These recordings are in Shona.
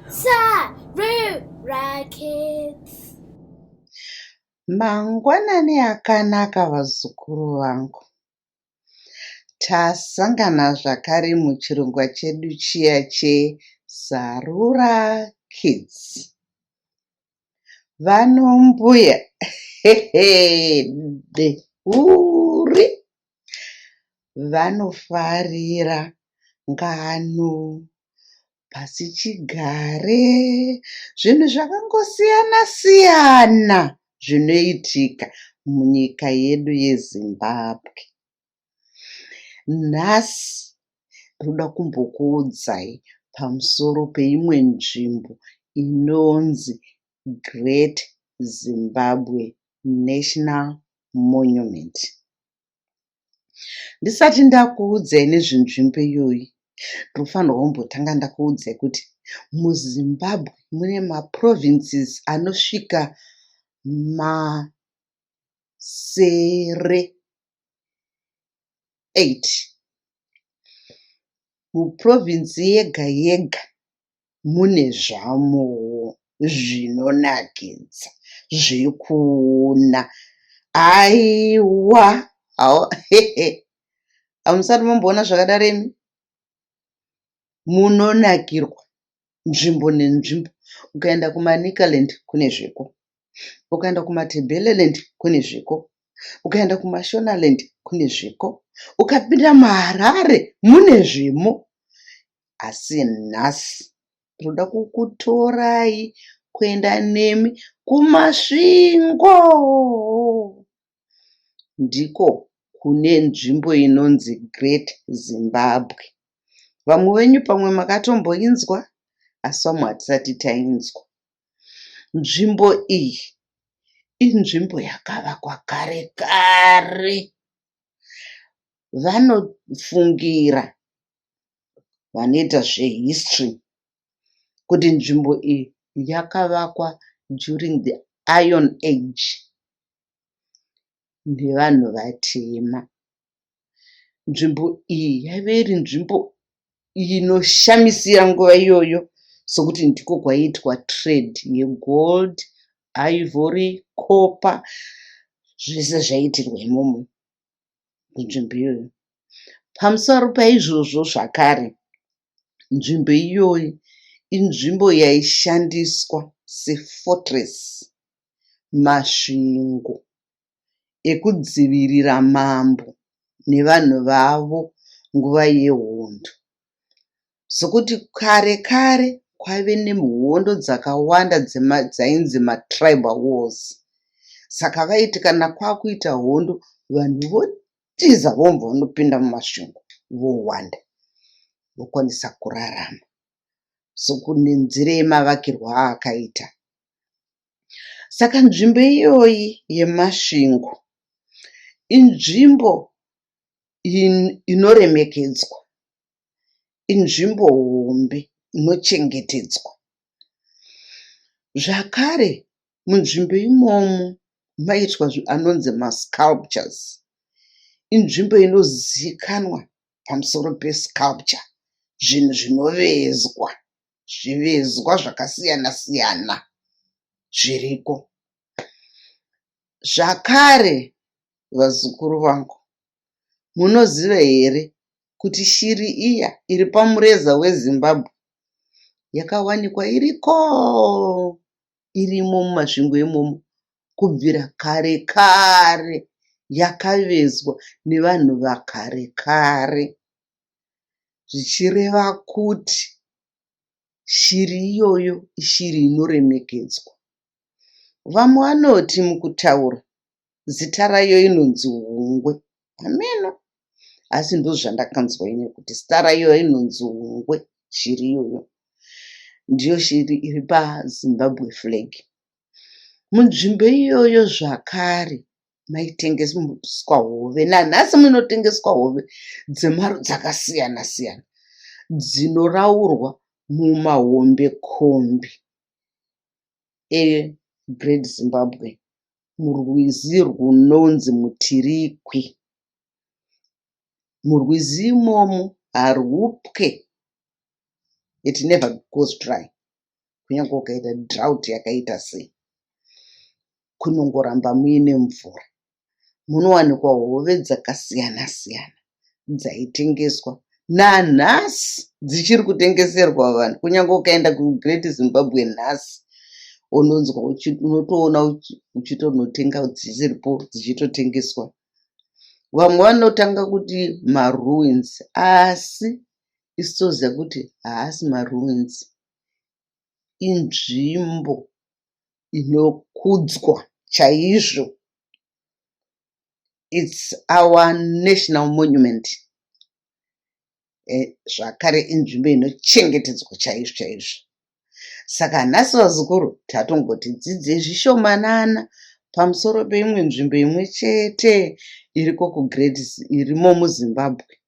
Sarura Kids. Mangwanani akanaka vazukuru vangu. Tasangana zvakare muchirongwa chedu chiya cheSarura Kids. Vanombuya dehuri vanofarira ngano, pasichigare, zvinhu zvakangosiyana siyana zvinoitika munyika yedu yeZimbabwe. Nhasi ndoda kumbokuudzai pamusoro peimwe nzvimbo inonzi Great Zimbabwe National Monument. Ndisati ndakuudzai nezvenzvimbo iyoyi, ndinofanirwa kumbotanga ndakuudzai kuti muZimbabwe mune maprovinces anosvika masere, 8. Muprovince yega yega mune zvamowo zvinonakidza zvekuona. Aiwa, hamusati mamboona zvakadaro imi? Munonakirwa nzvimbo nenzvimbo. Ukaenda kuManicaland kune zveko, ukaenda kuMatabeleland kune zveko, ukaenda kuMashonaland kune zveko, ukapinda muHarare mune zvemo. Asi nhasi ndoda kukutorai kuenda nemi kuMasvingo. Ndiko kune nzvimbo inonzi Great Zimbabwe. Vamwe venyu pamwe makatomboinzwa asi vamwe hatisati tainzwa. Nzvimbo iyi inzvimbo yakavakwa kare kare. Vanofungira vanoita zvehistory kuti nzvimbo iyi yakavakwa during the Iron Age nevanhu vatema. Nzvimbo iyi yaive iri nzvimbo inoshamisira nguva iyoyo sokuti ndiko kwaiitwa trade yegold, ivory, copper zvese zvaiitirwa imomo munzvimbo iyoyo. Pamusoro paizvozvo zvakare nzvimbo iyoyi inzvimbo yaishandiswa sefortress, masvingo ekudzivirira mambo nevanhu vavo nguva yehondo. Sokuti kare kare kwaive nehondo dzakawanda dzainzi matribal wars. Saka vaiti kana kwakuita hondo vanhu votiza vobva vanopinda mumasvingo vowanda vokwanisa kurarama. Nenzira yemavakirwo aakaita. Saka nzvimbo iyoyi yeMasvingo inzvimbo inoremekedzwa, inzvimbo hombe inochengetedzwa. Zvakare munzvimbo imomo maitwa anonzi masculptures. Inzvimbo inozivikanwa pamusoro pesculpture, zvinhu zvinovezwa, zvivezwa zvakasiyana siyana zviriko. Zvakare vazukuru vangu, munoziva here kuti shiri iya iri pamureza weZimbabwe yakawanikwa iriko irimo muMasvingo imomo kubvira kare kare yakavezwa nevanhu vakare kare zvichireva kuti shiri iyoyo ishiri inoremekedzwa. Vamwe vanoti mukutaura zita rayo inonzi hungwe hameno asi ndozvandakanzwa ini kuti zita rayo inonzi hungwe shiri iyoyo. Ndiyo shiri iri paZimbabwe flag. Munzvimbo iyoyo zvakare maitengeswa hove nanhasi munotengeswa hove dzemarudzi akasiyana siyana dzinoraurwa mumahombekombe eGreat Zimbabwe murwizi rwunonzi Mutirikwi. Murwizi imomo harupwe, it never goes dry. Kunyange kukaita drought yakaita sei, kunongoramba muine mvura. Munowanikwa hove dzakasiyana siyana dzaitengeswa. Nanhasi dzichiri kutengeserwa vanhu. Kunyange ukaenda kuGreat Zimbabwe nhasi unonzwa unotoona uchitonotenga dziripo dzichitotengeswa. Vamwe vanotanga kuti maruins asi isu toziva kuti haasi maruins. Inzvimbo inokudzwa chaizvo. It's our national monument. Zvakare inzvimbo inochengetedzwa chaizvo chaizvo. Saka nhasi vazukuru tatongoti dzidzei zvishomanana pamusoro peimwe nzvimbo imwe chete iriko kuGreat irimo muZimbabwe.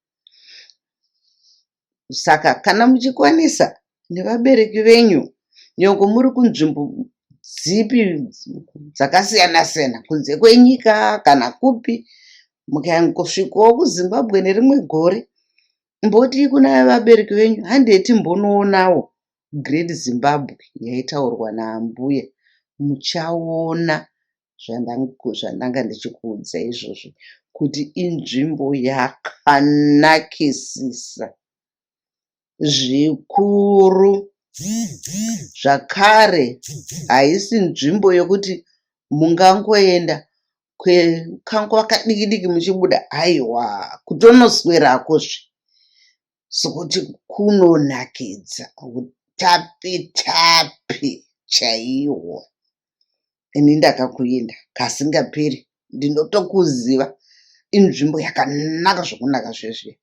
Saka kana muchikwanisa nevabereki venyu nyangwe muri kunzvimbo dzipi dzakasiyana siyana kunze kwenyika kana kupi mukangosvikawo kuZimbabwe nerimwe gore mbotii kuna vabereki venyu handei timbonoonawo Great Zimbabwe yaitaurwa naambuya muchaona zvandanga ndichikuudzai izvozvi kuti inzvimbo yakanakisisa zvikuru. Zvakare haisi nzvimbo yekuti mungangoenda kwekanguva kadiki diki muchibuda aiwa kutonoswerakozve sokuti kunonakidza utapi tapi chaihwo. Ini ndakakuenda kasingaperi ndinotokuziva inzvimbo yakanaka zvokunaka zvezve.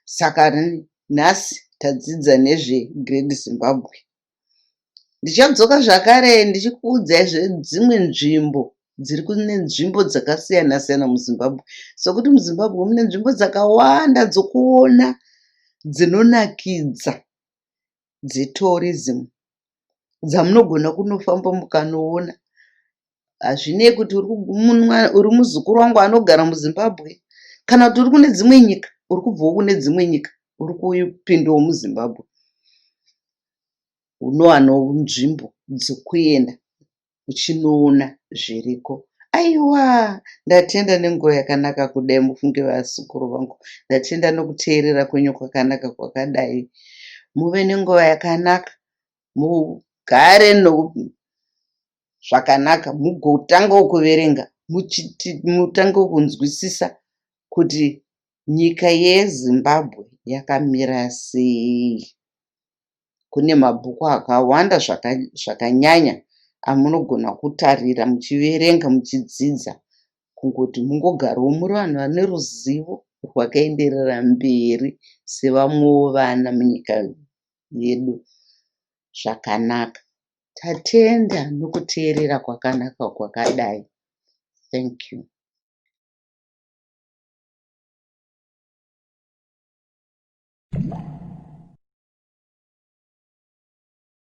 Saka nhasi tadzidza nezveGreat Zimbabwe. Ndichadzoka zvakare ndichikuudzai zvedzimwe nzvimbo dziri kune nzvimbo dzakasiyana siyana muZimbabwe. Sokuti muZimbabwe mune nzvimbo dzakawanda dzokuona dzinonakidza dzetourism dzamunogona kunofamba mukanoona. Hazvinei kuti uri muzukuru wangu anogara muZimbabwe kana kuti uri kune dzimwe nyika, uri kubvawo kune dzimwe nyika uri kupindawo muZimbabwe. Unowanawo nzvimbo dzekuenda uchinoona zviriko. Aiwa ndatenda nenguva yakanaka kudai mufunge vazukuru vangu. Ndatenda nekuteerera kwenyu kwakanaka kwakadai. Muve nenguva yakanaka mugare zvakanaka mugotangawo kuverenga mutange kunzwisisa kuti nyika yeZimbabwe yakamira sei. Kune mabhuku akawanda zvakanyanya amunogona kutarira muchiverenga muchidzidza kungoti mungogarawo muri vanhu vane ruzivo rwakaenderera mberi sevamwewo vana munyika yedu zvakanaka. Tatenda nokuteerera kwakanaka kwakadai. Thank you.